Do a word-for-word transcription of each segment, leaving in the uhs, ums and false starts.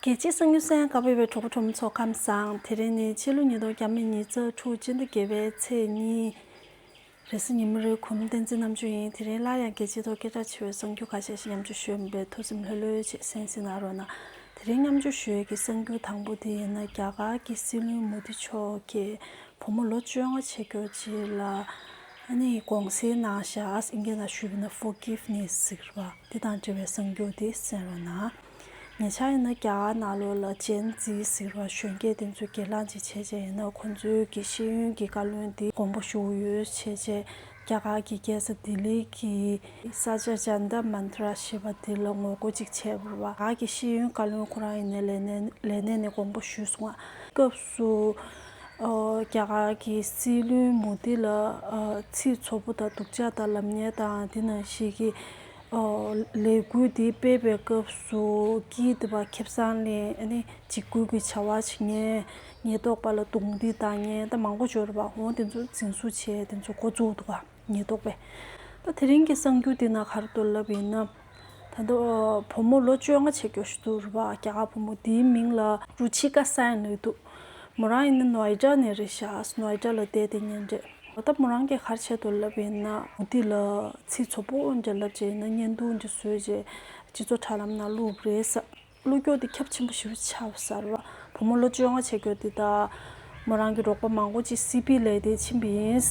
རྒྱལ་སྤྱིའི་གསར་འགྱུར་གསན་གནང་བའི་གྲོགས་པོ་གྲོགས་མོ་ཚོ་ཁམས་བཟང་། དེ་རིང་ནི་ཕྱི་ལོ་ཉིས་སྟོང་ཉི་ཤུ་རྩ་དྲུག་སྤྱི་ཟླ་བརྒྱད་པའི་ཚེས་གཉིས། རེས་གཟའ་ཉི་མ་རེད། གོང་ནས་བསྟན་འཛིན་རྣམ་དཔྱོད་ཡིན། དེ་རིང་སླར་ཡང་རྒྱལ་སྤྱིའི་ཐོག་སྐད་གྲགས་ཆེ་བའི་གསར་འགྱུར་ཁ་ཤས་ཤིག་མཉམ་སྤྱོད་ཞུ་ཡ་ཡིན་པས་ཐུགས་སེམས་ལྷོད་ལྷོད་བྱས་གསན་གཟིགས་གནང་རོགས་གནང་། དེ་རིང་མཉམ་སྤྱོད་ཞུ་ཡས་ཀྱི་གསར་འགྱུར་དང་པོ་དེ་ཡིན་ན། རྒྱ་གར་གྱི་སྲིད་བློན་མོ་དི་མཆོག་གིས་བུ་མོ་ལོ་བཅོ་ལྔ་བྱེད་མཁན་ཅིག་ལ་ཨ་ནི་དགོངས་སེལ་གནང་ཤག་ཨིན་སྐད་ནང་ཞུས་པ་ན་ཕོར་གིབ་ནེས་ཟེར་བ་དེ་དང་འབྲེལ་བའི་གསར་འགྱུར་དེ་གསན་རོགས་གནང་། ཉེ་ཆར་ཡིན་ན་རྒྱ་གར་ནང་ལོགས་ལ་ཇེན་ཛི་ཟེར་བ་གཞོན་སྐྱེས་དེ་ཚོས་སྒེར་ལངས་ཅིག་བྱས་བྱས་ཡིན་ན་ཁོང་ཚོའི་གི་ཤེས་ཡོན་གྱི་བཀའ་བློན་དེ་དགོངས་པ་ཞུ་ཡོད་བྱས་བྱས། རྒྱ་གར་གྱི་རྒྱལ་ས་ལྡི་ལི་གི་ས་ཆ་ཇན་ཏར་མན་ཏར་ཞེས་པ་དེ་ལ་ངོ་རྒོལ་ཅིག་བྱས་པ་རེད་བ། རྒྱ་གར་གྱི་ཤེས་ཡོན་བཀའ་བློན་ཁོ་རང་ཡིན་ནའི་ལས་གནས་ལས་གནས་ནས་དགོངས་པ་ཞུས་སོང་བ། སྐབས་སུ་ཨོ་རྒྱ་གར་གྱི་སྲིད་བློན་མོ་དི་ལ་ཨ་ཚིག་ཚོགས་པ་དང་སྡུག་ཅག་དང་ལབ་མཁན་དང་དེ་ནང་བཞིན་གྱི་ཨོ་ལས་འགུལ་འདི་སྤེལ་བའི་སྐབས་སུ་སྐད་དེ་བ་ཁེ་བཟང་ལེན་ཨ་ནི་འཇིགས་སྐུལ་གྱི་བྱ་བ་བྱེད་མཁན། ཉེན་རྟོག་པ་ལ་རྡུང་རྡེག་བཏང་མཁན་ད་མང་པོ་ཡོད་རེད་བ། འོ་དེ་ཚོ་འཛིན་བཟུང་བྱས་དེ་ཚོ་འགོ་བཙུགས་འདུག་ག་ཉེན་རྟོག་པས། ད་དེ་རིང་གི་གསར་འགྱུར་འདི་ནང་ག་རེ་འདུག་ལབ་ཡིན་ན། ད་ལྟ་བུ་མོ་ལོ་བཅོ་ལྔ་བྱེད་མཁན་ཞིག་འདུག་རེད་བ། རྒྱ་གར་བུ་མོ་དེའི་མིང་ལ་རུ་ཆི་ཀ་སེན་ལབ་འདུག་མོ་རང་ཡིན་ན་ནོའི་ཌ་ནས་རེད་ཤག་ནོའི་ཌ་ལ་བསྡད་དེ་ཉན་རེད། ད་མོ་རང་གིས་ག་རེ་བྱས་འདུག་ལབ་ཡིན་ན། མོ་དི་ལ་ཚིག་ཚོགས་པོ་འདྲ་ལབ་བྱས་ཡིན་ན་བརྙན་ཐུང་འདྲ་བཟོས་བྱས་སྤྱི་ཚོགས་དྲ་ལམ་ནང་བླུགས་རེད་ས། བློ་འགྱོད་དེ་ཁྱབ་ཆེན་པོ་ཞིག་ཆགས་ས་རེད་བ། བུ་མོ་ལོ་བཅོ་ལྔ་བྱེད་མཁན་དེ་དང་། མོ་རང་གི་རོགས་པ་མང་པོ་ཅིག་སི་པི་ལ་དེ་ཕྱིན་པ་ཡིན།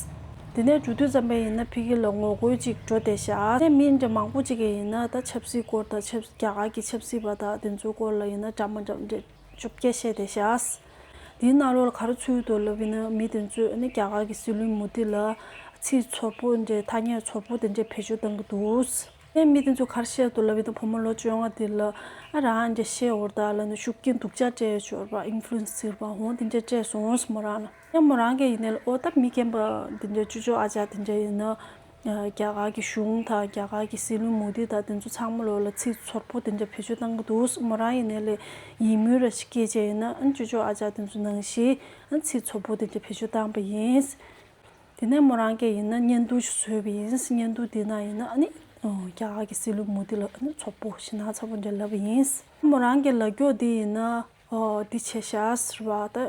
དེ་ནས་འགྲོ་དུས་ཙམ་པ་ཡིན་ན་ཕ་གི་ལ་ངོ་རྒོལ་ཅིག་འགྲོ་བསྡད་ཤག་ཨ་ནི་མི་འདྲ་མང་པོ་ཅིག་གིས་ཡིན་ན་ད་ཆབ་སྲིད་སྐོར་དང་ཆབ་རྒྱ་གར་གྱི་ཆབ་སྲིད་པ་དང་དེ་ཚོའི་སྐོར་ལ་ཡིན་ན་འདྲ་མི་འདྲ་འདྲ་ཆོབ་སྐད་བཤད་བསྡད་ཤག་དེའི་ནང་ལོགས་ལ་ག་རེ་ཚུད་འདུག་ལབ་ཡིན་ན་མི་དེ་ཚོས་ཨ་ནི་རྒྱ་གར་གྱི་སྲིད་བློན་མོ་དི་ལ་ཚིག་ཚོགས་པོ་འདྲ་ཐ་སྙད་ཚོགས་པོ་དེ་འདྲ་བེད་སྤྱོད་གཏང་གི་འདུག་ཨེ་མི་དེ་ཚོ་ག་རེ་བཤད་འདུག་ལབ་ཡིན་ན་བུ་མོ་ལོ་བཅོ་ལྔ་དེ་ལ་ཨ་རང་འདྲ་བཤད་འོར་ད་ལ་ནི་ཤུགས་རྐྱེན་སྡུག་ཅག་སྤྲད་ཡོད་ཅོར་བ་ཨིན་ཕུ་ལུ་ཨེན་སི་ཟེར་བ་འོང་དེ་འདྲ་སྤྲད་སོང་མོ་རང་ལ། ཨེ་མོ་རང་གིས་ཡིན་ནའི་ཨོ་ད་མི་རྒན་པ་དེ་འདྲ་ཅོ་ཅོ་ཨ་ཅག་དེ་འདྲ་ཡིན་ན་རྒྱ་གར་གྱི་གཞུང་དང་རྒྱ་གར་གྱི་སྲིད་བློན་མོ་དི་དང་དེ་ཚོ་ཚང་མ་ལོ་ལ་ཚིག་ཚོགས་པོ་དེ་འདྲ་བེད་སྤྱོད་གཏང་གི་འདུག་མོ་རང་ཡིན་ནའི་ལས་ཡིད་སྨོན་ར་ཞིག་སྐྱེས་བྱས་ཡིན་ན་ཨ་ཅོ་ཅོ་ཨ་ཅག་དེ་ཚོ་ནང་བཞིན་ཨ་ཚིག་ཚོགས་པོ་དེ་འདྲ་བེད་སྤྱོད་བཏང་པ་ཡིན། དེ་ནས་མོ་རང་གིས་ཡིན་ན་བརྙན་ཐུང་ཞིག་བཟོས་པ་ཡིན། བརྙན་ཐུང་དེ་ན་ཡིན་ན་ཨ་ནི་རྒྱ་གར་གྱི་སྲིད་བློན་མོ་དི་ལ་ཨ་ནི་ཚོགས་པོ་ཞེ་ན་ཚ་པོ་འདྲ་ལབ་པ་ཡིན། མོ་རང་གི་ལབ་རྒྱུ་དེ་ཡིན་ན་འདི་བྱས་ཤག་ཟེར་བ་ད་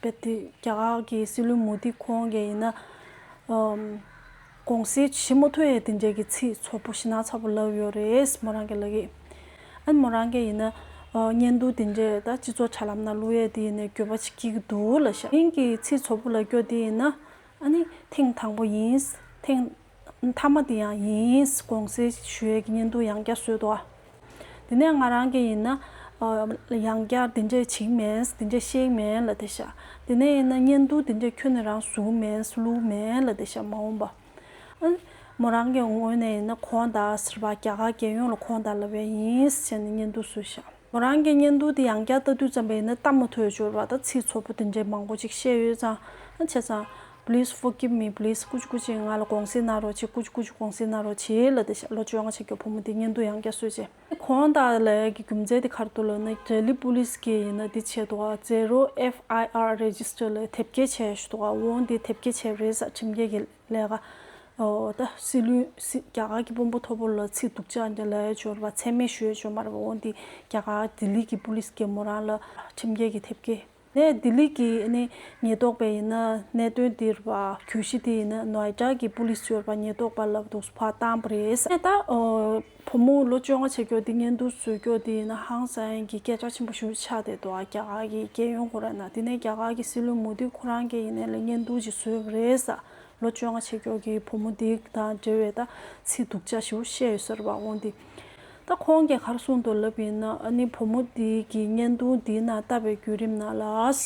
དཔེ་དེ་རྒྱ་གར་གྱི་སྲིད་བློན་མོ་དི་ཁོང་གིས་ཡིན་ན་དགོངས་སེལ་བྱེད་མ་ཐུབ་ཡས་དེ་འདྲ་གི་ཚིག་ཚོགས་པོ་ཞེ་ན་ཚ་པོ་ལབ་ཡོད་རེད་མོ་རང་གིས་ལབ་ཀྱི། ཨ་ནི་མོ་རང་གིས་ཡིན་ན་བརྙན་ཐུང་དེ་འདྲ་ད་སྤྱི་ཚོགས་དྲ་ལམ་ནང་བླུག་ཡས་དེ་ཡིན་ན་འགྱོད་པ་ཅིག་སྐྱེ་གི་འདུག་ལབ་ཤག་དེ་རིང་གི་ཚིག་ཚོགས་པོ་ལབ་རྒྱུ་དེ་ཡིན་ན། ཨ་ནི་ཐེངས་དང་པོ་ཡིན། ཐེངས་མཐའ་མ་དེ་ཡང་ཡིན། དགོངས་སེལ་ཞུ་ཡས་ཀྱི་བརྙན་ཐུང་ཡང་བསྐྱར་བཟོས་འདུག་ཨ། དེ་ནས་ང་རང་གིས་ཡིན་ན་ཡང་བསྐྱར་དེ་འདྲས་བྱེད་ཀྱི་མེད། དེ་འདྲས་བཤད་ཀྱི་མེད་ལབ་བསྡད་ཤག་དེ་ནས་ཡིན་ན་བརྙན་ཐུང་དེ་འདྲས་ཁྱོན་ནས་རང་བཟོ་གི་མེད། བླུག་མེད་ལབ་བསྡད་ཤག་མ་འོངས་པ། ཨ་ནི་མོ་རང་གི་ངོས་ནས་ཡིན་ན་གོང་དང་ཟེར་བ་རྒྱ་གར་རྒྱལ་ཡོངས་ལ་གོང་དང་ལབ་པ་ཡིན་ཟེར་ནས་བརྙན་ཐུང་བཟོས་ཤག་མོ་རང་གིས་བརྙན་ཐུང་དེ་ཡང་བསྐྱར་ལྟ་དུས་ཙམ་པ་ཡིན་ན་ལྟ་མ་ཐུབ་ཡོད་ཅོར་བ་ད་ཚིག་ཚོགས་པོ་དེ་འདྲས་མང་པོ་ཅིག་བཤད་ཡོད་ཙང་ཨ་བྱས་ཙང་please forgive me please ཀུ་ཅི་ཀུ་ཅི་ང་ལ་དགོངས་སེལ་གནང་རོགས་བྱེད། ཀུ་ཅི་ཀུ་ཅི་དགོངས་སེལ་གནང་རོགས་བྱེད་ལབ་བསྡད་ཤག་ལོ་བཅོ་ལྔ་བྱེད་མཁན་བུ་མོ་དེ་བརྙན་ཐུང་ཡང་བསྐྱར་བཟོས་བྱས། གོང་དང་ལབ་ཡས་ཀྱི་རྒྱུ་མཚན་དེ་ག་རེ་འདུག་ལབ་ན་ལྡི་ལི་པུ་ལིས་ཀྱིས་ཡིན་ན་འདི་བྱས་འདུག་ག zero F I R register ལབ་དེབ་སྐྱེལ་བྱས་ཞུ་འདུག་ག་འོ་འདི་དེབ་སྐྱེལ་བྱས་པ་རེད་ས་ཁྲིམས་འགལ་གྱི་ལས་ཀ་ཨོ་ད་སྲིད་བློན་སྲིད་རྒྱ་གར་གྱི་དཔོན་པོ་མཐོ་པོ་ལ་ཚིག་སྡུག་ཅག་འདྲ་ལབ་ཡ་ཅོར་བ་མཚན་སྨད་ཞུ་ཡ་ཅོ་མ་རེད་པ། འོ་འདི་རྒྱ་གར་ལྡི་ལི་གི་པུ་ལིས་ཀྱིས་མོ་རང་ལ་ཁྲིམས་འགལ་གྱི་དེབ་སྐྱེལ་ནས་ལྡི་ལི་གི་ནི་ཉེན་རྟོག་པས་ཡིན་ན་གནད་དོན་འདིར་བ་གྱོད་གཞི་དེ་ཡིན་ན་ནོའི་ཌ་གི་པུ་ལིས་ཅོར་བ་ཉེན་རྟོག་པ་ལ་འདུག་སེ་ཕར་བཏང་པ་རེད། ད་ཨོ་བུ་མོ་ལོ་བཅོ་ལྔ་བྱེད་མཁན་འདི་བརྙན་ཐུང་བཟོ་མཁན་དེ་ཡིན་ན་ཧང་སང་གི་སྐད་གྲགས་ཆེན་པོ་ཞིག་ཆགས་བསྡད་འདུག་ཨ། རྒྱ་གར་གྱི་རྒྱལ་ཡོངས་ཁོ་ར་ན། དེ་ནས་རྒྱ་གར་གྱི་སྲིད་བློན་མོ་དི་ཁོ་རང་གིས་ཡིན་ནའི་ལས་བརྙན་ཐུང་ཅིག་བཟོས་པ་རེད་ས། ལོ་བཅོ་ལྔ་བྱེད་མཁན་གྱི་བུ་མོ་འདི་དང་འབྲེལ་བའི་ད་ཚིག་སྡུག་ཅག་ཞིག་བཤད་ཡོད་ས་རེད་པ། འོ་འདི་ད་ཁོང་གིས་ག་རེ་གསུངས་འདུག་ལབ་ཡིན་ན་ཨ་ནི་བུ་མོ་འདི་གི་བརྙན་ཐུང་འདི་ནང་བཏབ་པའི་བརྒྱུད་རིམ་ནང་ལ་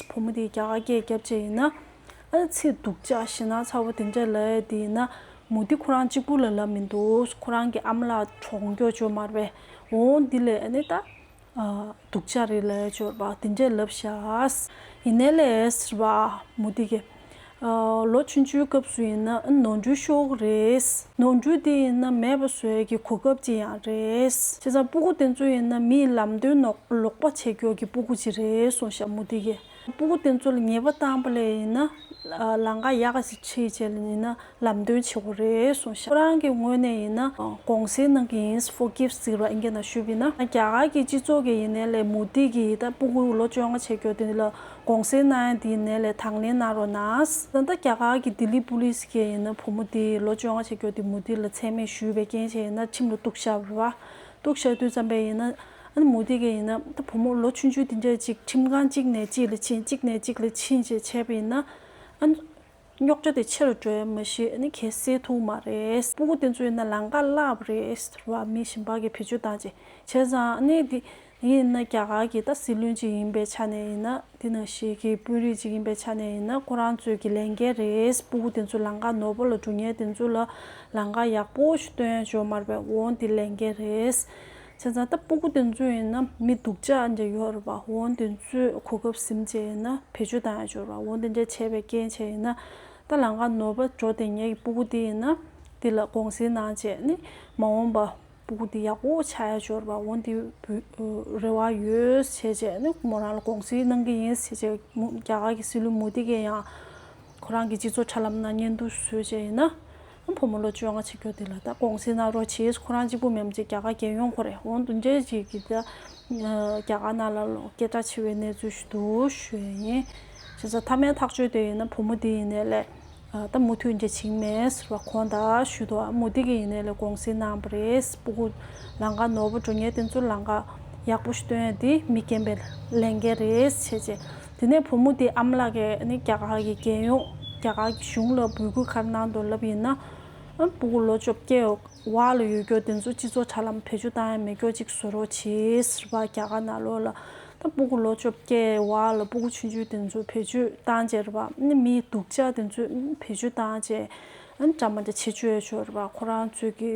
བུ་མོ་འདི་རྒྱ་གར་སྐད་བརྒྱབ་བྱས་ཡིན་ན་ཨ་ནི་ཚིག་སྡུག་ཅག་ཞེ་ན་ཚ་པོ་དེ་འདྲ་ལབ་ཡ་དེ་ཡིན་ན་མོ་དི་ཁོ་རང་གཅིག་པུ་ལ་ལབ་མི་འདུག་ཁོ་རང་གི་ཨ་མ་ལགས་གྲོངས་མཁན་ཅོ་མ་རེད་པས། འོ་འདི་ལས་ཨ་ནི་ད། སྡུག་ཅག་རེད་ལབ་ཅོར་བ་དེ་འདྲས་ལབ་ཤག་ཡིན་ནའི་ལས་ཟེར་བ་མོ་དི་གིས། ལོ་ཆུང་ཆུང་སྐབས་སུ་ཡིན་ན་ནོར་འཁྲུལ་ཤོར་གི་རེད། ནོར་འཁྲུལ་དེ་ཡིན་ན་མེད་པ་བཟོ་ཡས་ཀྱི་གོ་སྐབས་ཅིག་ཡང་རེད། བྱས་ཙང་སྤུ་གུ་དེ་ཚོ་ཡིན་ན་མིས་ལམ་སྟོན་ནོག་ལོག་པ་བྱེད་མཁན་གྱི་སྤུ་གུ་ཅིག་རེད་གསུངས་ཤག་མོ་དི་གིས། སྤུ་གུ་དེ་ཚོ་ལ་ཉེས་པ་བཏང་པ་ལས་ཡིན་ན་ལམ་ཁ་ཡག་ག་ཞིག་ཁྲིད་བྱས་ལ་ཡིན་ན་ལམ་སྟོན་བྱེད་དགོས་རེད་གསུངས་ཤག་ཁོ་རང་གི་ངོས་ནས་ཡིན་ན་དགོངས་སེལ་གནང་གི་ཡིན། ཕོར་གིབ་ཟེར་བ་ཨིན་སྐད་ནང་ཞུས་པ་ཡིན་ན། རྒྱ་གར་གྱི་སྤྱི་ཚོགས་ཀྱི་ཡིན་ནའི་ལས་མུ་ཏིག་གི་ད་སྤུ་གུ་ལོ་བཅོ་ལྔ་བྱེད་རྒྱུ་དེ་ལ་དགོངས་སེལ་གནང་ཡ་དེ་ཡིན་ནའི་ལས་དང་ལེན་གནང་རོགས་གནང་། ད་ལྟ་རྒྱ་གར་གྱི་ལྡི་ལི་པུ་ལིས་ཀྱི་ཡིན་ན་བུ་མོ་དེ་ལོ་བཅོ་ལྔ་བྱེད་རྒྱུ་དེ་མུ་ཏིག་ལ་མཚན་སྨད་ཞུས་པའི་རྐྱེན་བྱས་ཡིན་ན་ཁྲིམས་ལ་གཏུགས་བཞག་པ་རེད་བ། གཏུགས་བཞག་དུས་ཙམ་པས་ཡིན་ན། ཨ་ནི་མུ་ཏིག་གིས་ཡིན་ན་ད་བུ་མོ་ལོ་ཆུང་ཆུང་དེ་འདྲས་ཅིག་ཁྲིམས་ཁང་གཅིག་ནས་གཅིག་ལ་ཕྱིན་གཅིག་ནས་གཅིག་ལ་ཕྱིན་བྱས་བྱས་པ་ཡིན་ན། ཨ་ནི་རྙོག་དྲ་དེ་ཆེ་རུ་འགྲོ་ཡ་མ་གཞི་ཨ་ནི་གལ་སྲིད་ཐུག་མ་རེད། སྤུ་གུ་དེ་ཚོ་ཡིན་ན་ལམ་ཁ་བརླག་པ་རེད་བ། མི་གཞན་པ་གིས་བེད་སྤྱོད་བཏང་བྱས་བྱས་ཙང་ཨ་ནི་དེ་ཡིན་ན་རྒྱ་གར་གྱི་ད་སྲིད་བློན་ཅིག་ཡིན་པའི་ཆ་ནས་ཡིན་ན། དེ་ནང་བཞིན་གྱི་དཔོན་རིགས་ཅིག་ཡིན་པའི་ཆ་ནས་ཡིན་ན་ཁོ་རང་ཚོའི་གི་ལས་འགན་རེད། སྤུ་གུ་དེ་ཚོ་ལམ་ཁ་ནོར་བུ་ལ་འགྲོ་མཁན་དེ་ཚོ་ལ་ལམ་ཁ་ཡག་པོ་ཞིག་སྟོན་ཡ་འཇོག་མ་རེད་པས། འོན་ཏེ་ལས་འགན་རེད། བྱས་ཙང་ད་སྤུ་གུ་དེ་ཚོ་ཡིན་ན་མི་སྡུག་ཅག་འདྲ་ཡོད་རེད་པ། འོན་དེ་ཚོས་གོ་སྐབས་ཟིན་བྱས་ཡིན་ན་བེད་སྤྱོད་བཏང་ཡ་འཇོག་རེད་པ། འོན་དེ་འདྲ་བྱས་པའི་རྐྱེན་བྱས་ཡིན་ན་ད་ལམ་ཁ་ནོར་བུ་འགྲོ་བསྡད་མཁན་གྱི་སྤུ་གུ་དེ་ཡིན་ན་དེ་ལ་དགོངས་སེལ་གནང་བྱས་ནི་མ་འོངས་པ། སྤུ་གུ་དེ་ཡག་པོ་ཆགས་ཡ་འབྱོར་བ་འོན་ཏེ་བུ་རེ་བ་ཡོད་ཟེར་བྱས་ནི་མོ་རང་ལ་དགོངས་སེལ་གནང་གི་ཡིན་ཟེར་བྱས་མུ་རྒྱ་གར་གྱི་སྲིད་བློན་མུ་དི་གིས་ཡང་ཁོ་རང་གི་སྤྱི་ཚོགས་དྲ་ལམ་ནང་བརྙན་ཐུང་བཟོས་བྱས་ཡིན་ན། བུ་མོ་ལོ་བཅོ་ལྔ་བྱེད་རྒྱུ་དེ་ལ་ད་དགོངས་སེལ་གནང་རོགས་བྱེད། ཁོ་རང་གཅིག་པུ་མིན་པ་ཅིག་རྒྱ་གར་རྒྱལ་ཡོངས་ཁོ་རེད། འོན་ཏེ་འདྲས་ཅིག་གིས་ད་རྒྱ་གར་ནང་ལ་ལོ་སྐད་གྲགས་ཆེ་བའི་གནས་ཚུལ་ཞིག་འདུག་ཞུ་ཡ་ཡིན། བྱས་ཙང་མཐའ་མའི་ཐག་གཅོད་དེ་ཡིན་ན་བུ་མོ་དེ་ཡིན་ནའི་ལས། ད་མུ་མཐུད་འདྲ་བྱེད་ཀྱི་མེད་ཟེར་བ་གོང་དག་ཞུས་འདུག་མུ་དི་གིས་ཡིན་ནའི་ལས་དགོངས་སེལ་གནང་བ་རེད། སྤུ་གུ་ལམ་ཁ་ནོར་བུ་འགྲོ་མཁན་དེ་ཚོ་ལམ་ཁ་ཡག་པོ་ཞིག་སྟོན་ཡ་དེ་མི་རྒན་པའི་ལས་འགན་རེད་བྱས་རྗེས། དེ་ནས་བུ་མོ་དེའི་ཨ་མ་ལགས་ཀྱིས་ནི་རྒྱ་གར་གྱི་རྒྱལ་ཡོངས་རྒྱ་གར་གྱི་གཞུང་ལ་འབོད་སྐུལ་ག་རེ་གནང་འདུག་ལབ་ཡིན་ན། སྤུ་གུ་ལོ་བཅོ་བརྒྱད་བར་ལ་ཡོད་རྒྱུ་དེ་ཚོ་སྤྱི་ཚོགས་དྲ་ལམ་བེད་སྤྱོད་བཏང་ཡ་མེད་རྒྱུ་ཅིག་བཟོ་རོགས་བྱེད་ཟེར་བ། རྒྱ་གར་ནང་ལོགས་ལ་ད་སྤུ་གུ་ལོ་བཅོ་བརྒྱད་བར་ལ་སྤུ་གུ་ཆུང་ཆུང་དེ་ཚོ་བེད་སྤྱོད་བཏང་བྱས་རེད་པ། ནི་མི་སྡུག་ཅག་དེ་ཚོས་བེད་སྤྱོད་བཏང་བྱས་ཨ་ནི་འདྲ་མ་འདྲ་བྱེད་བཅུག་ཡ་ཆོག་རེད་པ། ཁོ་རང་ཚོས་ཀྱི་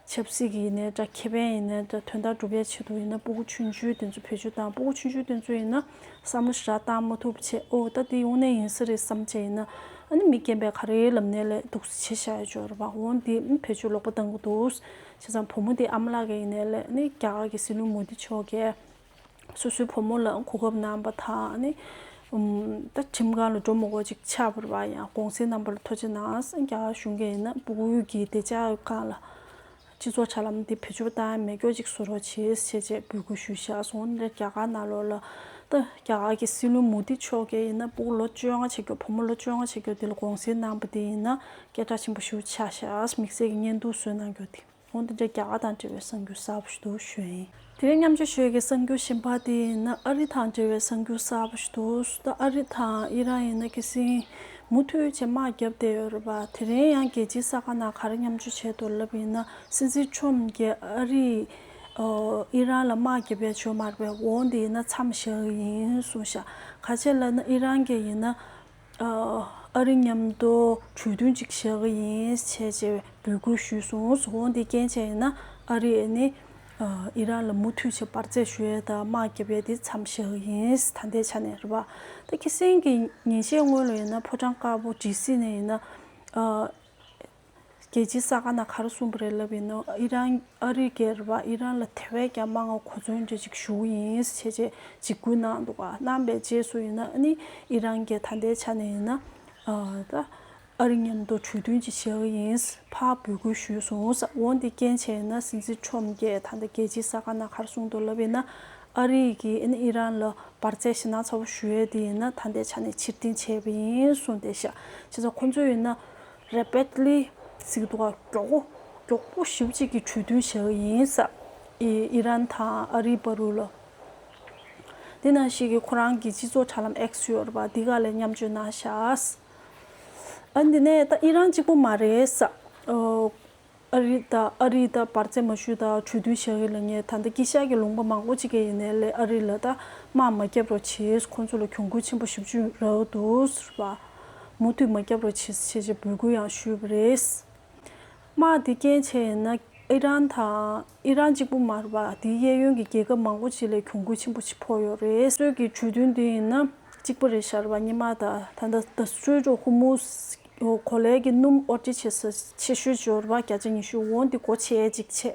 ཆབ་སྲིད་ཀྱི་ཡིན་ནའི་འདྲ་ཁེ་ཕན་ཡིན་ནའི་འདྲ་དོན་དག་སྒྲུབ་ཡ་ཆེད་དུ་ཡིན་ན་སྤུ་གུ་ཆུང་ཆུང་དེ་ཚོ་བེད་སྤྱོད་བཏང་། སྤུ་གུ་ཆུང་ཆུང་དེ་ཚོ་ཡིན་ན་བསམ་བློ་ཞེ་དྲག་བཏང་མ་ཐུབ་བྱས། ཨོ་ད་དེ་དངོས་གནས་ཡིན་ས་རེད་བསམ་བྱས་ཡིན་ན་ཨ་ནི་མི་རྒན་པས་ག་རེ་ལབ་ནའི་ལས་སྡུག་ས་བྱེད་བཞག་ཡ་ཆོག་རེད་པ། འོན་ཏེ་བེད་སྤྱོད་ལོག་པ་བཏང་གི་འདུག་བྱས་ཙང་བུ་མོ་དེ་ཨ་མ་ལགས་ཀྱིས་ཡིན་ནའི་ལས་ནི་རྒྱ་གར་གྱི་སྲིད་བློན་མོ་དི་མཆོག་གིས་སོ་སོའི་བུ་མོ་ལ་གོ་སྐབས་གནང་པ་དང་ནི། ཨུམ། ད་ཁྲིམས་ཁང་ལ་འགྲོ་མི་དགོས་ཅིག་ཆགས་པ་རེད་པ། ཡང་དགོངས་སེལ་གནང་པ་ལ་ཐུགས་རྗེ་གནང་། རྒྱ་གར་གཞུང་གིས་ཡིན་ན་སྤུ་གུ་གི་བདེ་འཇགས་སྒང་ལ་སྤྱི་ཚོགས་དྲ་ལམ་འདི་བེད་སྤྱོད་བཏང་ཡ་མེད་རྒྱུ་ཅིག་བཟོ་རོགས་བྱེད་ཟེར་བྱས་འབོད་སྐུལ་ཞུས་བཞག་སོང་། འདི་རྒྱ་གར་ནང་ལོགས་ལ་ད་རྒྱ་གར་གྱི་སྲིད་བློན་མོ་དི་མཆོག་གིས་ཡིན་ན་སྤུ་གུ་ལོ་བཅོ་ལྔ་བྱེད་རྒྱུ་བུ་མོ་ལོ་བཅོ་ལྔ་བྱེད་རྒྱུ་འདི་ལ་དགོངས་སེལ་གནང་པ་འདི་ཡིན་ན་སྐད་གྲགས་ཆེན་པོ་ཞིག་ཆགས་བཞག་དམིགས་བསལ་གྱི་བརྙན་ཐུང་བཟོས་གནང་རྒྱུ་དེ། འོན་ཏེ་འདྲ་རྒྱ་གར་དང་འབྲེལ་བའི་གསར་འགྱུར་གསར་པ་ཞིག་འདུག་ཞུ་ཡ་ཡིན། དེ་རིང་མཉམ་སྤྱོད་ཞུ་ཡ་གི་གསར་འགྱུར་གཞན་པ་དེ་ཡིན་ན་ཨ་རི་དང་འབྲེལ་བའི་གསར་འགྱུར་གསར་པ་ཞིག་འདུག་ད་ཨ་རི་དང་ཨི་རན་ཡིན་ན་གལ་སྲིད་མུ་མཐུད་བྱས་དམག་བརྒྱབ་བསྡད་ཡོད་རེད་པ། དེ་རིང་ཡང་རྒྱལ་སྤྱིའི་གསར་ཁང་ནང་ག་རེ་མཉམ་སྤྱོད་བྱས་འདུག་ལབ་ཡིན་ན་སྲིད་འཛིན་ཁྲོམ་གྱིས་ཨ་རི་ཨི་རན་ལ་དམག་བརྒྱབ་ཡ་བྱོས་མ་རེད་པས། འོན་ཏེ་ཡིན་ན་མཚམས་བཞག་གི་ཡིན་གསུངས་ཤག་ག་ཅི་ལབ་ན་ཨི་རན་གྱིས་ཡིན་ན། ཨ་རི་མཉམ་དུ་གྲོས་མཐུན་ཅིག་བཞག་གི་ཡིན་བྱས་བྱས་འབོད་སྐུལ་ཞུས་སོང་། འོན་ཏེ་རྐྱེན་བྱས་ཡིན་ན་ཨ་རི་ནི་ཨི་རན་ལ་མུ་མཐུད་བྱས་འབར་རྫས་ཞུ་ཡས་དང་དམག་རྒྱབ་ཡས་དེ་མཚམས་བཞག་གི་ཡིན། ད་ལྟའི་ཆ་ནས་རེད་པ། ད་ཁ་སང་གི་ཉིན་ཤས་སྔོན་ལ་ཡིན་ན་ཕོ་བྲང་དཀར་པོ་ཌི་སི་ནས་ཡིན་ན་ཨ། རྒྱལ་སྤྱིའི་གསར་ཁང་ནང་ག་རེ་གསུངས་པ་རེད་ལབ་ཡིན་ན་ཨི་རན་ཨ་རི་གིས་རེད་པ། ཨི་རན་ལ་དེ་བས་ཀྱང་དམག་སྒར་ག་ཚོད་འདྲ་ཅིག་ཞུ་གི་ཡིན་བྱས་བྱས་འཇིགས་སྐུལ་གནང་འདུག་ག་གནང་པའི་རྗེས་སུ་ཡིན་ན་ཨ་ནི་ཨི་རན་གྱིས་ད་ལྟའི་ཆ་ནས་ཡིན་ན་ཨ་ད་ཨ་རི་མཉམ་དུ་གྲོས་མཐུན་ཅིག་བྱེད་ཀྱི་ཡིན་ཕར་འབོད་སྐུལ་ཞུས་སོང་། འོན་ཏེ་རྐྱེན་བྱས་ན་སྲིད་འཛིན་ཁྲོམ་གྱིས་ད་ལྟ་རྒྱལ་སྤྱིའི་གསར་ཁང་ནང་ག་རེ་གསུངས་འདུག་ལབ་ཡིན་ན་ཨ་རི་གིས་ཨ་ནི་ཨི་རན་ལ་འབར་རྫས་ཞེད་སྣང་ཚ་པོ་ཞུ་ཡས་དེ་ཡིན་ན་ད་ལྟའི་ཆ་ནས་ཕྱིར་འཐེན་བྱས་པ་ཡིན་གསུངས་བསྡད་ཤག་བྱས་ཙང་ཁོང་ཚོས་ཡིན་ན། རེ་པེད་ལི་ཟེར་གྱི་འདུག་ག་མགྱོགས་པོ་མགྱོགས་པོ་ཞེ་པོ་ཅིག་གི་གྲོས་མཐུན་བྱེད་ཀྱི་ཡིན་ས། ཨི་ཨི་རན་དང་ཨ་རིའི་བར་དུ་ལ། འདི་ནང་བཞིན་གྱི་ཁོ་རང་གི་སྤྱི་ཚོགས་དྲ་ལམ་ཨེགས་ཡོད་རེད་པ། འདི་ག་ལ་མཉམ་སྤྱོད་གནང་ཤག་ཨ་འདི་ནས་ད་ཨི་རན་གཅིག་པུ་མ་རེད་ས། ཨོ། ཨ་རི་དང་ཨ་རི་དང་འབར་རྫས་མ་ཞུ་དང་གྲོས་མཐུན་བྱེད་ཀྱི་ལ་ངས་ད་ལྟ་དཀྱིལ་ཤར་གྱི་ལུང་པ་མང་པོ་ཅིག་གི་ཡིན་ནའི་ལས་ཨ་རི་ལ་ད་དམག་མ་བརྒྱབ་རོགས་བྱེད། ཁོང་ཚོ་ལ་གྱོང་གུན་ཆེན་པོ་ཞེ་པོ་ཅིག་རག་འདུག་ཟེར་བ། མུ་མཐུད་མ་བརྒྱབ་རོགས་བྱེད་ཟེར་བྱས་འབོད་སྐུལ་ཡང་ཞུས་པ་རེད། དམག་འདི་རྐྱེན་བྱས་ཡིན་ན་ཨི་རན་དང་ཨི་རན་གཅིག་པུ་མ་རེད་པ། དེའི་གཡས་གཡོན་གྱི་རྒྱལ་ཁབ་མང་པོ་ཅིག་ལ་གྱོང་གུན་ཆེན་པོ་ཅིག་ཕོག་ཡོད་རེད། སྲོལ་གྱི་གྲོས་མཐུན་འདི་ཡིན་ན་གཅིག་པ་རེད་ཤག་རེད་པ། སྔོན་མ་ད་ད་ལྟ་ད་སྲོལ་འཇོག་ཧོར་མུ་ཛ་གོ་ལའི་གི་སྣུམ་དབོར་འཇིགས་བྱེད་ས་ཆེ་ཤོས་ཅིག་ཡོད་རེད་པ། བརྒྱ་ཆ་ཉི་ཤུ་འོན་ཏེ་སྒོ་ཕྱེ་ཡས་ཅིག་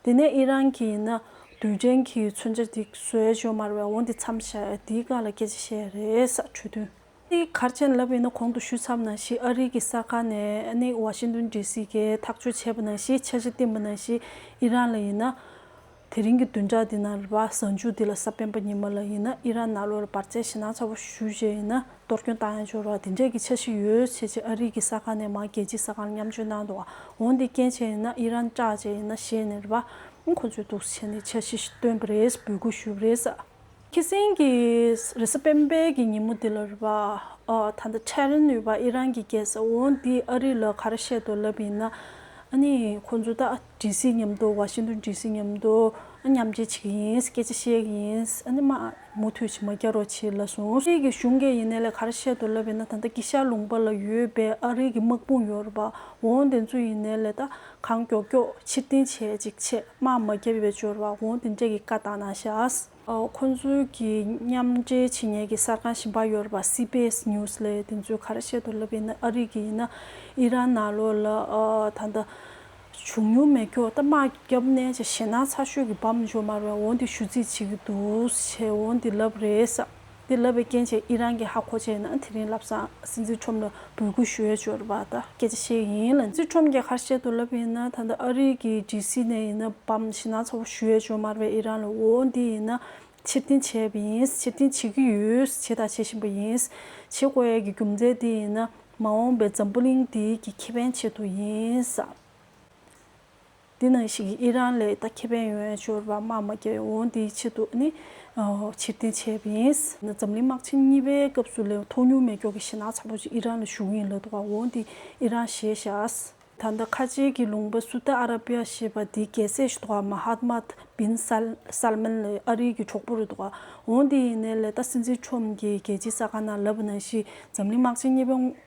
བྱས། དེ་ནས་ཨི་རན་གྱིས་ཡིན་ན་ རྡུལ་ཕྲན་གྱི་མཚོན་ཆ་དེ་བཟོས་ཡོད་མ་རེད་པས། འོ་འདི་མཚམས་བཞག་ཡ་དེའི་སྒང་ལ་སྐད་ཆ་བཤད་ཡ་རེད་ཟེར། གྲོས་མཐུན་དེ་ག་རེ་བྱས་ནས་ལབ་ཡིན་ན། གོང་དུ་ཞུས་ཚར་ནང་བཞིན་ཨ་རི་གི་གསར་ཁང་ནས་ཨ་ནི་ཝ་ཤིང་ཏོན་ཌི་སི་གིས་ཐག་གཅོད་བྱས་པ་ནང་བཞིན། འཆར་གཞི་བཏིང་པ་ནང་བཞིན་ཨི་རན་ལ་ཡིན་ན། དེ་རིང་གི་བདུན་ཕྲག་འདི་ནང་རེད་པ། གཟའ་མཇུག་འདི་ལ་གཟའ་སྤེན་པ་ཉི་མ་ལ་ཡིན་ན་ཨི་རན་ནང་ལོགས་ལ་འབར་རྫས་ཞེད་སྣང་ཚ་པོ་ཞེ་པོ་ཅིག་ཡིན་ན་གཏོར་སྐྱོན་བཏང་ཡ་འབྱོར་བ་དེ་འདྲས་ཀྱི་འཆར་གཞི་ཡོད་བྱས་བྱས། ཨ་རི་གི་གསར་ཁང་ནས་མར་རྒྱལ་སྤྱིའི་གསར་ཁང་ལ་མཉམ་སྤྱོད་གནང་འདུག་པ། འོ་འདི་རྐྱེན་བྱས་ཡིན་ན་ཨི་རན་སྐྲག་བྱས་ཡིན་ན་ཞེད་ནས་རེད་པ། ཁོ་ཚོས་འདུག་བྱས་ནས་འཆར་གཞི་ཞིག་བཏོན་པ་རེད། འབོད་སྐུལ་ཞུས་པ་རེད། ཁ་སང་གི་རེས་གཟའ་སྤེན་པའི་གི་ཉིན་མོ་འདི་ལ་རེད་པ། ཨ། ད་ལྟ་ཊེ་ཧྲན་ཡོད་པ་ཨི་རན་གྱི་རྒྱལ་ས། འོ་འདི་ཨ་རི་ལ་ག་རེ་བཤད་འདུག་ལབ་ཡིན་ན། ཨ་ནི་ཁོ་ཚོ་ད་ཌི་སི་མཉམ་དུ། ཝ་ཤིང་ཏོན་ཌི་སི་མཉམ་དུ་མཉམ་འབྲེལ་བྱེད་ཀྱི་ཡིན། སྐད་ཆ་བཤད་ཀྱི་ཡིན། ཨ་ནི་མ་མུ་མཐུད་ཅིག་མ་རྒྱག་རོགས་བྱེད་ལབ་སོང་། ཨ་རི་གི་གཞུང་གིས་ཡིན་ནའི་ལས་ག་རེ་བཤད་འདུག་ལབ་ཡིན་ན། ད་ལྟ་དཀྱིལ་ཤར་ལུང་པ་ལ་ཡོད་པའི་ཨ་རི་གི་དམག་དཔུང་ཡོད་རེད་པ། འོ་དེ་ཚོ་ཡིན་ནའི་ལས་ད་གང་མགྱོགས་མགྱོགས་ཕྱིར་འཐེན་བྱས་ཅིག་བྱས། དམག་མ་བརྒྱབ་པའི་འབྱོར་བ། འོ་དེ་འདྲས་ཀྱི་བཀའ་བཏང་གནང་ཤག་ཨ། ཁོང་ཚོའི་གི་མཉམ་འབྲེལ་བྱེད་མཁན་གྱི་གསར་ཁང་གཞན་པ་ཡོད་རེད་པ། སི་བི་ཨེས་ནིའུ་སི་ལབ་དེ་ཚོས་ག་རེ་བཤད་འདུག་ལབ་ཡིན་ན། ཨ་རི་གི་ཡིན་ན་ཨི་རན་ནང་ལོགས་ལ། ཨ། ད་ལྟ་བྱུང་མྱོང་མེད་མཁན། ད་དམག་བརྒྱབ་ནས་ཅིག་ཞེད་སྣང་ཚ་ཤོས་ཀྱི་བམ་འབྱོར་མ་རེད་པ། འོ་འདི་ཞུ་རྩིས་བྱེད་ཀྱི་འདུག་ཟེར། འོ་འདི་ལབ་རེད་ཟེར། འདི་ལབ་པའི་རྐྱེན་བྱས་ཨི་རན་གྱིས་ཧ་གོ་བྱས་ན། དེ་རིང་ལམ་སང་སྲིད་འཛིན་ཁྲོམ་ལ་འབོད་སྐུལ་ཞུ་ཡས་འབྱོར་བ་དང་སྐད་ཆ་བཤད་ཡིན་ལབ། སྲིད་འཛིན་ཁྲོམ་གྱིས་ག་རེ་བཤད་འདུག་ལབ་ཡིན་ན། ད་ལྟ་ཨ་རི་གི་ཌི་སི་ནས་ཡིན་ན་བམ་ཞེད་སྣང་ཚ་པོ་ཞུ་ཡས་འབྱོར་མ་རེད་པས་ཨི་རན་ལ། འོ་འདི་ཡིན་ན་ཕྱིར་འཐེན་བྱས་པ་ཡིན། ཕྱིར་འཐེན་བྱེད་ཀྱི་ཡོད། བྱས་དང་བྱེད་བཞིན་པ་ཡིན། བྱེད་དགོས་ཡས་ཀྱི་རྒྱུ་མཚན་འདི་ཡིན་ན། མ་འོངས་པའི་འཛམ་བུ་གླིང་འདིའི་གི་ཁེ་ཕན་ཆེད་དུ་ཡིན་ཟེར། འདི་ནང་བཞིན་གྱི་ཨི་རན་ལ་ད་ཁེ་ཕན་ཡོང་ཡ་འབྱོར་བ་དམག་མ་བརྒྱབ་པའི། འོ་འདིའི་ཆེད་དུ་ནི། ཨ། ཕྱིར་འཐེན་བྱས་པ་ཡིན། འཛམ་གླིང་དམག་ཆེན་གཉིས་པའི་སྐབས་སུ་ལས་མཐོང་མྱོང་མེད་མཁན་གྱི་ཞེད་སྣང་ཚ་པོ་ཅིག་ཨི་རན་ལ་ཞུགས་ཡིན་ལབ་འདུག་ག་འོ་འདི་ཨི་རན་ཞེད་ཤག་ད་ལྟ་ཁ་ཆེའི་གི་ལུང་པ་སུ་ཏི་ཨ་ར་བི་ཡ་ཞེས་པ་འདིའི་རྒྱལ་སྲས་ཞིག་འདུག་ག་མ་ཧཱ་ཏི་མ་བིན་སལ་སལ་མན་ལབ། ཨ་རིའི་གི་གྲོགས་པོ་རེད་འདུག་ག་འོ་འདི་ཡིན་ནའི་ལས་ད་སྲིད་འཛིན་ཁྲོམ་གྱིས་རྒྱལ་སྤྱིའི་གསར་ཁང་ནང་ལབ་པ་ནང་བཞིན། འཛམ་གླིང་དམག་ཆེན་གཉིས་པའི་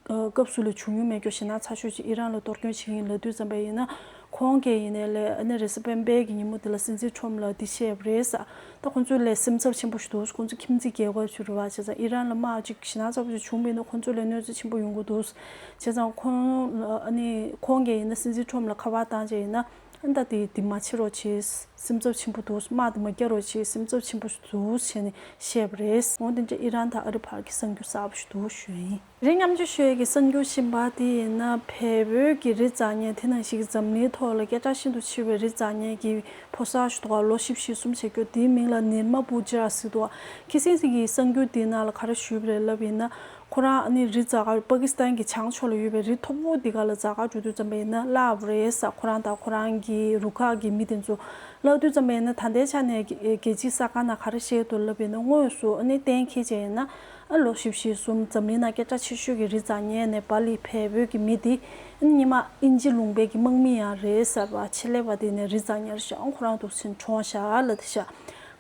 སྐབས་སུ་ལས་བྱུང་མྱོང་མེད་མཁན་ཞེད་སྣང་ཚ་ཤོས་ཅིག་ཨི་རན་ལ་གཏོར་སྐྱོན་བྱེད་ཀྱི་ཡིན་ལབ་དུས་ཙམ་པ་ཡིན་ན། ཁོང་གིས་ཡིན་ནའི་ལས་ཨ་ནི་རེས་གཟའ་སྤེན་པའི་གི་ཉིན་མོ་དེ་ལ་སྲིད་འཛིན་ཁྲོམ་ལ་འདི་བཤད་པ་རེད་ཟེར། ད་ཁོང་ཚོ་ལས་སེམས་འཚབ་ཆེན་པོ་ཞིག་འདུག་ཁོང་ཚོ་ཁྱིམ་མཚེས་རྒྱལ་ཁབ་ཅིག་རེད་པ། བྱས་ཙང་ཨི་རན་ལ་དམག་ཅིག་ཞེད་སྣང་ཚ་པོ་ཅིག་བྱུང་བ་ཡིན་ན་ཁོང་ཚོ་ལ་གནོད་འཚེ་ཆེན་པོ་ཡོང་གི་འདུག་བྱས་ཙང་ཁོང་ལ་ཨ་ནི་ཁོང་གིས་ཡིན་ན་སྲིད་འཛིན་ཁྲོམ་ལ་ཁ་པར་བཏང་བྱས་ཡིན་ན། ཨ་ནི་ད་དེ་དེ་མ་བྱེད་རོགས་བྱེད། སེམས་འཚབ་ཆེན་པོ་འདུག་དམག་དེ་མ་རྒྱག་རོགས་བྱེད། སེམས་འཚབ་ཆེན་པོ་འདུག་བྱས་ནས་བཤད་པ་རེད། འོ་དེ་འདྲ་ཨི་རན་དང་ཨ་རི་བར་གྱི་གསར་འགྱུར་གསར་པ་ཞིག་འདུག་ཞུ་ཡིན། རེད། མཉམ་སྤྱོད་ཞུ་ཡས་ཀྱི་གསར་འགྱུར་གཞན་པ་དེ་ཡིན་ན། བལ་པོའི་གི་རི་འཛེག་མཁན། དེ་ནང་བཞིན་གྱི་འཛམ་གླིང་ཐོག་ལ་སྐད་གྲགས་ཤིན་ཏུ་ཆེ་བའི་རི་འཛེག་མཁན་གྱི་ཕོ་གསར་ཞིག་འདུག་ག་ལོ་བཞི་བཅུ་ཞེ་གསུམ་བྱེད་རྒྱུ། དེའི་མིང་ལ་ནིར་མ་པུ་ཇ་ཟེར་འདུག་ག་ཁ་སང་གི་གསར་འགྱུར་དེའི་ནང་ལ་ག་རེ་ཞུས་པ་རེད་ལབ་ཡིན་ན། ཁོ་རང་ཨ་ནི་རི་འཛེག་ག་པ་ཀི་སི་ཐན་གྱི་བྱང་ཕྱོགས་ལ་ཡོད་པའི་རི་མཐོ་པོ་འདི་ག་ལ་འཛེག་ག་འགྲོ་དུས་ཙམ་པ་ཡིན་ན་བརླགས་པ་རེད་ཟེར། ཁོ་རང་དང་ཁོ་རང་གི་རུ་ཁག་གི་མི་དེ་ཚོ་བརླག་དུས་ཙམ་པ་ཡིན་ན། ད་ལྟའི་ཆ་ནས་རྒྱལ་སྤྱིའི་གསར་ཁང་ནང་ག་རེ་བཤད་འདུག་ལབ་ཡིན་ན། དངོས་སུ་ཨ་ནི་གཏན་འཁེལ་བྱས་ཡིན་ན། ཨ་ལོ་བཞི་བཅུ་ཞེ་གསུམ་འཛམ་གླིང་ནང་སྐད་གྲགས་ཆེ་ཤོས་ཀྱི་རི་འཛེག་མཁན་ནེ་པ་ལི་བལ་པོའི་གི་མི་དེ། ཨ་ནི་སྔོན་མ་དབྱིན་ཇི་ལུང་པའི་གི་དམག་མི་ཡང་རེད་ཟེར་བ། ཆེད་ལས་པ་དེ་ནས་རི་འཛེག་མཁན་རེད་ཤག་ཨང་ཁོ་རང་འདུག་སེ་གྲོངས་ཤག་ལབ་དེ་ཤག་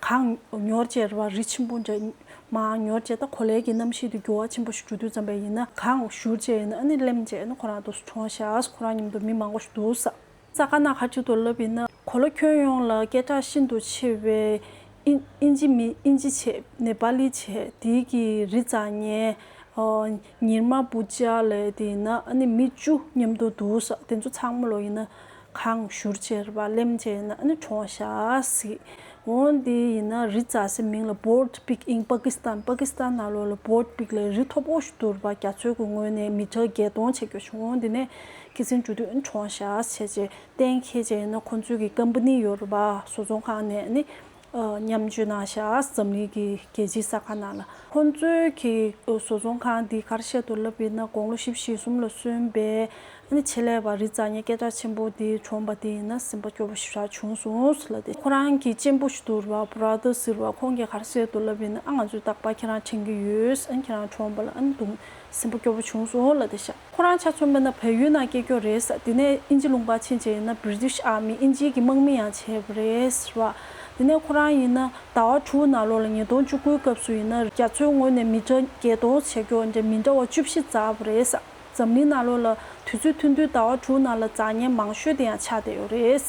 གངས་ཉོར་བྱས་རེད་པ། རི་ཆེན་པོ་འདྲ་མར་ཉོར་བྱས། ད་གོ་ལའི་གི་གནམ་གཤིས་དེ་འགྱུར་བ་ཆེན་པོ་ཞིག་འགྲོ་དུས་ཙམ་པ་ཡིན་ན། གངས་བཞུར་བྱས་ཡིན་ན། ཨ་ནི་སླེམ་བྱས་ཨ་ནི་ཁོ་རང་འདུག་སེ་གྲོངས་ཤག་ཁོ་རང་མཉམ་དུ་མི་མང་པོ་ཞིག་འདུག་ཟེར། གསར་ཁང་ནང་ག་རེ་བྲིས་འདུག་ལབ་ཡིན་ན། གོ་ལ་ཁྱོན་ཡོངས་ལ་སྐད་གྲགས་ཤིན་ཏུ་ཆེ་བའི་དབྱིན་དབྱིན་ཇི་མི་དབྱིན་ཇི་བྱས་ནེ་པ་ལི་བྱས་དེའི་གི་རི་འཛེག་མཁན། ཨོ། ཉིར་མ་པུ་ཇ་ལབ་དེ་ཡིན་ན་ཨ་ནི་མི་བཅུ་མཉམ་དུ་འདུག་ཟེར། དེ་ཚོ་ཚང་མ་ལོ་ཡིན་ན་གངས་བཞུར་བྱས་རེད་པ། སླེམ་བྱས་ཡིན་ན་ཨ་ནི་གྲོངས་ཤག་ཟེར། འོ་འདི་ཡིན་ན་རི་འཛེག་སའི་མིང་ལ་Board Peak in Pakistan། པ་ཀི་སི་ཐན་ནང་ལོགས་ལ་Board Peak ལབ་རི་མཐོ་པོ་ཞིག་འདུག་རེད་པ། རྒྱ་མཚོའི་གི་ངོས་ནས་མི་ཊར་བརྒྱད་སྟོང་བྱས་རྒྱུ་བྱུང་། འོ་འདི་ནས་ཁ་སང་འགྲོ་དུས་ཨ་ནི་གྲོངས་ཤག་བྱས་བྱས། གཏན་འཁེལ་བྱས་ཡིན་ན་ཁོང་ཚོའི་གི་ཀམ་པ་ནི་ཡོད་རེད་པ། བཟོ་ཚོང་ཁང་ནས་ཨ་ནི་མཉམ་སྤྱོད་གནང་ཤག་འཛམ་གླིང་གི་རྒྱལ་སྤྱིའི་གསར་ཁང་ནང་ལ། ཁོང་ཚོའི་གི་བཟོ་ཚོང་ཁང་འདི་ག་རེ་བཤད་འདུག་ལབ་ཡིན་ན། དགུང་ལོ་བཞི་བཅུ་ཞེ་གསུམ་ལ་སོན་པའི་ཨ་ནི་ཆེད་ལས་པ་རི་འཛེག་མཁན་སྐད་གྲགས་ཆེན་པོ་འདི་གྲོངས་པ་དེ་ཡིན་ན་སེམས་པ་སྐྱོ་པོ་ཞེ་དྲག་བྱུང་སོང་ལབ་དེ། ཁོ་རང་གི་གཅེན་པོ་ཞིག་འདུག་རེད་པ། Brother ཟེར་བ། ཁོང་གིས་ག་རེ་ཟེར་འདུག་ལབ་ཡིན་ན། ཨ་ང་ཚོས་རྟག་པར་ཁྱེད་རང་དྲན་གྱི་ཡོད། ཨ་ནི་ཁྱེད་རང་གྲོངས་པ་ལ་ཨ་ནི་སེམས་པ་སྐྱོ་པོ་བྱུང་སོང་ལབ་དེ་ཤག་ཁོ་རང་ཆ་མཚོན་པ་ན་བལ་ཡུལ་ནང་སྐྱེས་རྒྱུ་རེད་ཟེར། དེ་ནས་དབྱིན་ཇི་ལུང་པ་ཕྱིན་བྱས་ཡིན་ན་British Army དབྱིན་ཇིའི་གི་དམག་མི་ཡང་བྱས་པ་རེད་ཟེར་བ། དེ་ནས་ཁོ་རང་ཡིན་ན་ཟླ་བ་དྲུག་ནང་ལོགས་ལ་ཉིས་སྟོང་བཅུ་དགུའི་སྐབས་སུ་ཡིན་ན་རྒྱ་མཚོའི་ངོས་ནས་མི་ཊར་བརྒྱད་སྟོང་བྱས་རྒྱུ་འདྲ་མི་འདྲ་བ་བཅུ་བཞི་འཛེགས་པ་རེད་ཟེར། འཛམ་གླིང་ནང་ལོགས་ལ་དུས་ཚོད་ཐུང་ཐུང་ཟླ་བ་དྲུག་ནང་ལ་འཛེག་མཁན་མང་ཤོས་དེ་ཡང་ཆགས་བསྡད་ཡོད་རེད།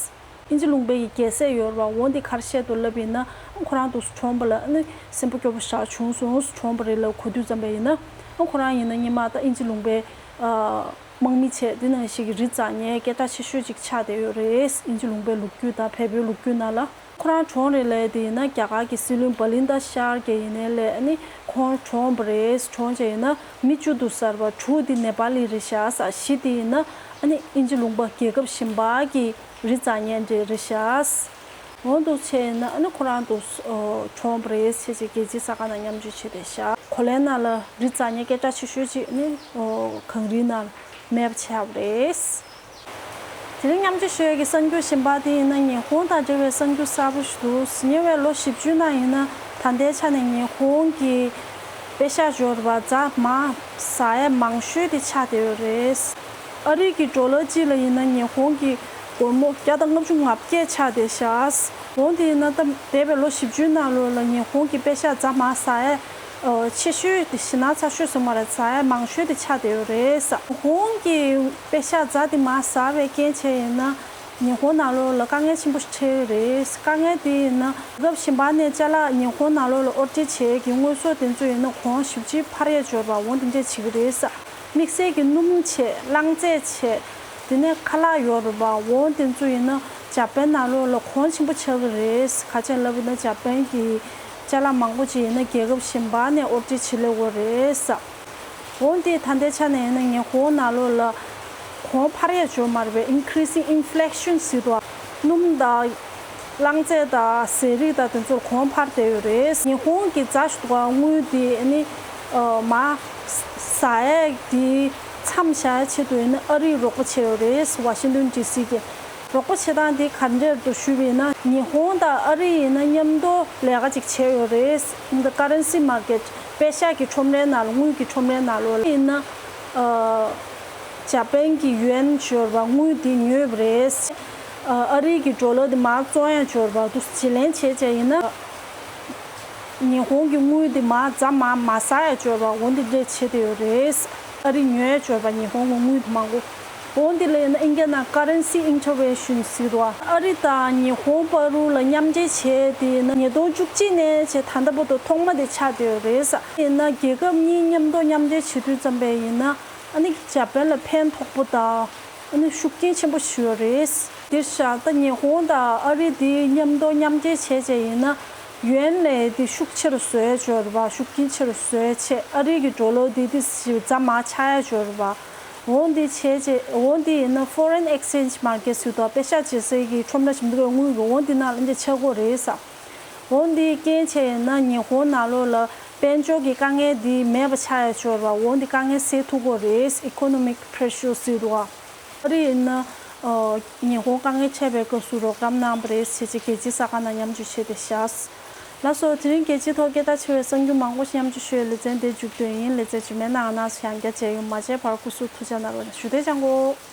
དབྱིན་ཇི་ལུང་པའི་གི་རྒྱལ་སྲས་ཡོད་རེད་པ། འོ་འདི་ག་རེ་བཤད་འདུག་ལབ་ཡིན་ན། ཁོ་རང་འདུག་སེ་གྲོངས་པ་ལ་ཨ་ནི་སེམས་པ་སྐྱོ་པོ་ཞེ་དྲག་བྱུང་སོང་། གྲོངས་པ་རེད་ལབ་གོ་དུས་ཙམ་པ་ཡིན་ན། ཨ་ཁོ་རང་ཡིན་ན་སྔོན་མ་ད་དབྱིན་ཇི་ལུང་པའི་ཨ་དམག་མི་བྱས། དེ་ནང་བཞིན་གྱི་རི་འཛེག་མཁན་སྐད་གྲགས་ཆེ་ཤོས་ཅིག་ཆགས་བསྡད་ཡོད་རེད། དབྱིན་ཇི་ལུང་པའི་ལོ་རྒྱུས་དང་བལ་པོའི་ལོ་རྒྱུས་ནང་ལ། ཁོ་རང་གྲོངས་རེད་ལབ་དེ་ཡིན་ན། རྒྱ་གར་གྱི་སྲིད་བློན་བྷ་ལིན་ད་ཤར་གྱི་ཡིན་ནའི་ལས་ཨ་ནི་ཁོང་གྲོངས་པ་རེད། གྲོངས་བྱས་ཡིན་ན་མི་བཅུ་འདུག་ཟེར་བ། དྲུག་དེ་ནེ་པ་ལི་རེད་ཤག་ཟེར། བཞི་དེ་ཡིན་ན་ཨ་ནི་དབྱིན་ཇི་ལུང་པ་རྒྱལ་ཁབ་གཞན་པ་གི་རི་འཛེག་མཁན་འདྲ་རེད་ཤག་འོ་འདུག་བྱས་ཡིན་ན་ཨ་ནི་ཁོ་རང་འདུག་གྲོངས་པ་རེད་ཟེར་བྱས་རྒྱལ་སྤྱིའི་གསར་ཁང་ནང་མཉམ་སྤྱོད་བྱས་བསྡད་ཤག་གོ་ལའི་ནང་ལ་རི་འཛེག་མཁན་སྐད་གྲགས་ཆེ་ཤོས་ཅིག་ཨ་ནི་གངས་རིའི་ནང་ལ་མེད་པ་ཆགས་པ་རེད། དེ་རིང་མཉམ་སྤྱོད་ཞུ་ཡས་ཀྱི་གསར་འགྱུར་གཞན་པ་དེ་ཡིན་ན། ཉི་ཧོང་དང་འབྲེལ་བའི་གསར་འགྱུར་གསར་པ་ཞིག་འདུག་ཉེ་བའི་ལོ་བཞི་བཅུའི་ནང་ཡིན་ན། ད་ལྟའི་ཆ་ནས་ཉི་ཧོང་གི་པེ་ཤག་འབྱོར་བ་རྫ་མ་ཟ་ཡས་མང་ཤོས་དེ་ཆགས་བསྡད་ཡོད་རེད། ཨ་རི་གི་ཌོ་ལར་གཅིག་ལ་ཡིན་ན་ཉི་ཧོང་གི་སྒོར་མོ་བརྒྱ་དང་ལྔ་བཅུ་ང་བརྒྱད་ཆགས་བསྡད་ཤག་འོ་དེ་ཡིན་ན་ད་འདས་པའི་ལོ་བཞི་བཅུའི་ནང་ལོགས་ལ་ཉི་ཧོང་གི་པེ་ཤག་རྫ་མ་ཟ་ཡས་ཆེ་ཤོས་དེ་ཞེ་དྲག་ཚ་ཤོས་སུ་མ་རེད། ཟ་ཡས་མང་ཤོས་དེ་ཆགས་བསྡད་ཡོད་རེད། ཉི་ཧོང་གི་པེ་ཤག་རྫ་དེ་མར་ཟ་བའི་རྐྱེན་བྱས་ཡིན་ན་ཉི་ཧོང་ནང་ལོགས་ལ་དཀའ་ངལ་ཆེན་པོ་ཞིག་འཕྲད་ཀྱི་རེད། དཀའ་ངལ་དེ་ཡིན་ན་རྒྱལ་ཁབ་གཞན་པ་ནས་ཅ་ལག་ཉི་ཧོང་ནང་ལོགས་ལ་དབོར་འདྲེན་བྱེད་ཀྱི་དངོས་ཟོག་དེ་ཚོ་ཡིན་ན་གོང་ཞེ་པོ་ཅིག་འཕར་ཡས་འབྱོར་བ་འོ་དེ་འདྲས་བྱེད་ཀྱི་རེད། དམིགས་བསལ་གྱི་སྣུམ་བྱས། རླངས་རྫས་བྱས། དེ་ནས་ཁ་ལག་ཡོད་རེད་པ། འོ་དེ་ཚོ་ཡིན་ན་འཇར་པན་ནང་ལོགས་ལ་གོང་ཆེན་པོ་ཆགས་ཀྱི་རེད། ག་ཅི་ལབ་ན་འཇར་པན་གྱི་ཅ་ལག་མང་པོ་ཅིག་ཡིན་ན་རྒྱལ་ཁབ་གཞན་པ་ནས་དབོར་འདྲེན་བྱེད་སླེབས་ཀྱི་རེད། འོ་དེ་ད་ལྟའི་ཆ་ནས་ཡིན་ན་ཉི་ཧོང་ནང་ལོགས་ལ་གོང་འཕར་ཡས་འབྱོར་མ་རེད་པས། Increasing inflation ཟེར་འདུག་སྣུམ་དང་། རླངས་རྫས་དང་ཟས་རིགས་དང་དེ་ཚོར་གོང་འཕར་བསྡད་ཡོད་རེད། ཉི་ཧོང་གི་རྫ་ཞིག་འདུག་ག་དངུལ་དེ་ཨ་ནི་མར་ཟ་ཡས་དེ་མཚམས་བཞག་ཡས་ཆེད་དུ་ཡིན་ན་ཨ་རིས་རོགས་པ་བྱས་ཡོད་རེད། ཝ་ཤིང་ཏོན་ཌི་སི་གི་རོགས་པ་བྱེད་སྟངས་དེ་ག་འདྲས་འདུག་ཞུས་པ་ཡིན་ན། ཉི་ཧོང་དང་ཨ་རི་ཡིན་ན་མཉམ་དུ་ལས་ཀ་ཅིག་བྱས་ཡོད་རེད། འདི་ཀ་རན་སི་མར་ཀེཊ། པེ་ཤག་གི་ཁྲོམ་རའི་ནང་ལ། དངུལ་གྱི་ཁྲོམ་རའི་ནང་ལོགས་ལ་ཡིན་ན། ཨ། འཇར་པན་གྱི་ཡུན་འབྱོར་བ་དངུལ་དེ་ཉོས་པ་རེད། ཨ་རི་གི་ཌོ་ལར་དེ་མར་བཙོང་ཡས་འབྱོར་བ་འདུག་བྱེད་ལེན་བྱས་བྱས་ཡིན་ན། ཉི་ཧོང་གི་དངུལ་དེ་མར་རྫ་མར་མ་ཟ་ཡས་འབྱོར་བ་འོ་འདི་འདྲས་བྱེད་བསྡད་ཡོད་རེད། ཨ་རི་ཉོས་ཡས་འབྱོར་བ་ཉི་ཧོང་གི་དངུལ་དེ་མང་པོ། འོ་འདི་ལ་ཡིན་ན་ཨིན་སྐད་ནང་ཀ་རན་སི་ཨིན་ཊར་ཝེན་ཤན་ཟེར་འདུག་ཨ་རི་དང་ཉི་ཧོང་བར་ལ་མཉམ་འབྲེལ་བྱས་དེ་ཡིན་ན་ཉིས་སྟོང་བཅུ་གཅིག་ནས་བྱས་ད་ལྟ་བར་དུ་ཐོག་མ་དེ་ཆགས་བསྡད་ཡོད་རེད། ཡིན་ན་རྒྱལ་ཁབ་གཉིས་མཉམ་དུ་མཉམ་འབྲེལ་བྱེད་དུས་ཙམ་པས་ཡིན་ན་ཨ་ནི་འཇར་པན་ལ་ཕན་ཐོགས་པོ་དང་ཨ་ནི་ཤུགས་རྐྱེན་ཆེན་པོ་ཞིག་ཡོད་རེད། དེ་བཞག་ད་ཉི་ཧོང་དང་ཨ་རི་དེ་མཉམ་དུ་མཉམ་འབྲེལ་བྱས་བྱས་ཡིན་ན་ཡུན་ལས་དེ་ཤུགས་ཆེ་རུ་བཟོ་ཡས་འབྱོར་བ། ཤུགས་རྐྱེན་ཆེ་རུ་བཟོ་ཡས་ཆེད་ཨ་རི་གི་ཌོ་ལར་དེ་དེ་རྫ་མར་ཆག་ཡས་འབྱོར་བ། འོ་འདི་བྱས་རྗེས་འོ་འདི་ཡིན་ན་ཕོ་རེན་ཨེག་སི་ཅེན་ཇི་མར་ཀེཊ་ཟེར་དུས་པེ་ཤག་བྱེད་སའི་གི་ཁྲོམ་ར་ཞིག་འདུག་གས། དངུལ་གྱི་འོ་འདི་ནང་ལ་འདི་ཆག་གི་རེད་ཟེར། འོ་འདི་རྐྱེན་བྱས་ཡིན་ན་ཉི་ཧོང་ནང་ལོགས་ལ་དཔལ་འབྱོར་གྱི་དཀའ་ངལ་འདི་མེད་པ་ཆགས་ཡས་འབྱོར་བ། འོ་འདི་དཀའ་ངལ་སེལ་ཐུབ་ཀྱི་རེད། ཨི་ཀོ་ནོ་མིག་པི་རེ་ཤར་ཟེར་དུས་ཨ་རི་ཡིན་ན་ཉི་ཧོང་དཀའ་ངལ་འཕྲད་པའི་སྐབས་སུ་རོགས་རམ་གནང་བ་རེད་ཟེར་བྱས་རྒྱལ་སྤྱིའི་གསར་ཁང་ནང་མཉམ་སྤྱོད་བྱས་ཏེ་བཞག་ལགས་སོ། དེ་རིང་རྒྱལ་སྤྱིའི་ཐོག་སྐད་གྲགས་ཆེ་བའི་གསར་འགྱུར་མང་པོ་ཞིག་མཉམ་སྤྱོད་ཞུས། ལེ་ཚན་འདིར་མཇུག་བསྡུ་ཡིན། ལེ་ཚན་རྗེས་མའི་ནང་ང་རང་ཚོ་ཡང་བསྐྱར་མཇལ་ཡོང་། མ་མཇལ་བར་སྐུ་གཟུགས་ཐུགས་ཅག་གནང་རོགས། ཞུ་བདེ་ཅང་གོ།